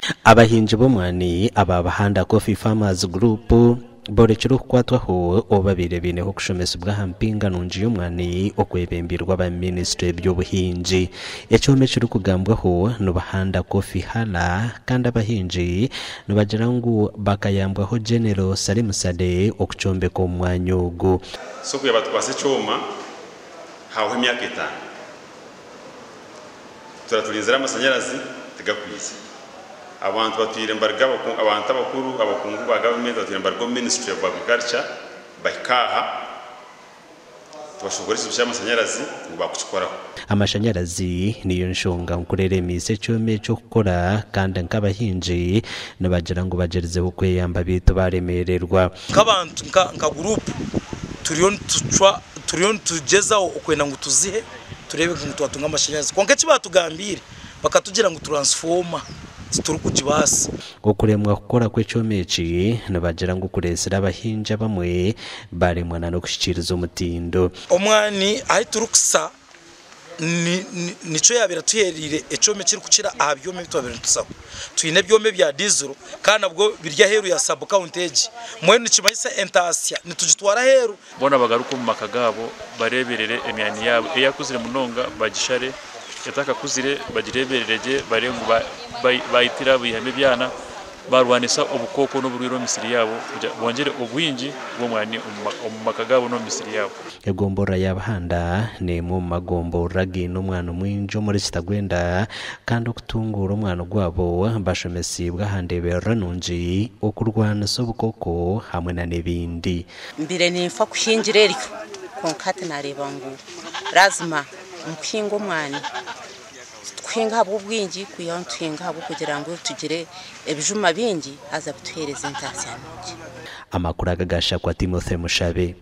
Abahingi b'omwani aba Buhanda Coffee Farmers Group borekire okukwatwaho obu babaire baineho okushomesibwa aha mpinga nungi y'omwani okwebembirwe aba minisitule y'eby'obuhingi. Ekyoma ekirikugambwaho ni Buhanda Coffee Huller kandi abahingi nibagira ngu bakayambwaho Genero Salim Saleh okukyombeka omu mwanya ogu. So ku yaabatukwatsa ekyoma hahwaho emyaka etano Tura turinzire amashanyarazi tigakwija. Abantu batwire nibaruga abantu abakuru abakungu ba gavumenti batwire nibaruga omu ministry of agriculture bahika aha tibashoboora ekizibu ky'amashanyarazi ngu bakukikoraho. Amashanyarazi niyo nshonga nkuru eremiise ekyoma eki okukora kandi nk'abahingi nibagira ngu bagyerizeho kweyamba beitu baremererwa. Nk'abantu nka guruupu turiyo nitucwa turiyo nitugyezaho okwenda ngu tuzihe tureebe ngu twatunga amashanyarazi kwonka eki baatugambiire bakatugira ngu turansifooma titurikugibaasa. Okuremwa kukora kw'ekyoma eki nibagira ngu kureetsire abahingi abamwe baremwa n'okuhikiiriza omutindo. Omwani ahu turikusa nikyo yaabaire atuheereire ekyoma ekirikukira aha byoma ebi twabaire nitusaho. Twine ebyoma ebya diizero kandi nabwo biri aheeru ya sub county egi. Mbwenu nikimanyisa entaasya nitugitwara aheeru. Boona bagaruke omu maka gaabo bareeberere emyani yaabo eyakuzire munonga bagishare, etakakuzire bagireeberere gye bareebe ngu baitira baihamu ebyana, baarwanisa obukooko n'oburwaire omu misiri yaabo kugira bongyere obwingi bw'omwani omu maka gaabo n'omu misiri yaabo. Egomborora ya Buhanda n'emwe omu magomborora againe omwani mwingi omuri Kitagwenda kandi okutunguura omwani gwabo bashomesiibwe aha ndeeberera nungi, okurwanisa obukooko hamwe na n'ebindi. Mbaire ninfa kuhingira eryo kwonka hati nareeba ngu lazima omu kuhinga omwani titukuhinga ahabw'obwingi kwihaho nituhinga ahabw'okugira ngu tugire ebijuma bingi haza bituheereze entaasya nungi. Amakuru aga gashakwa Timothy Mushabe.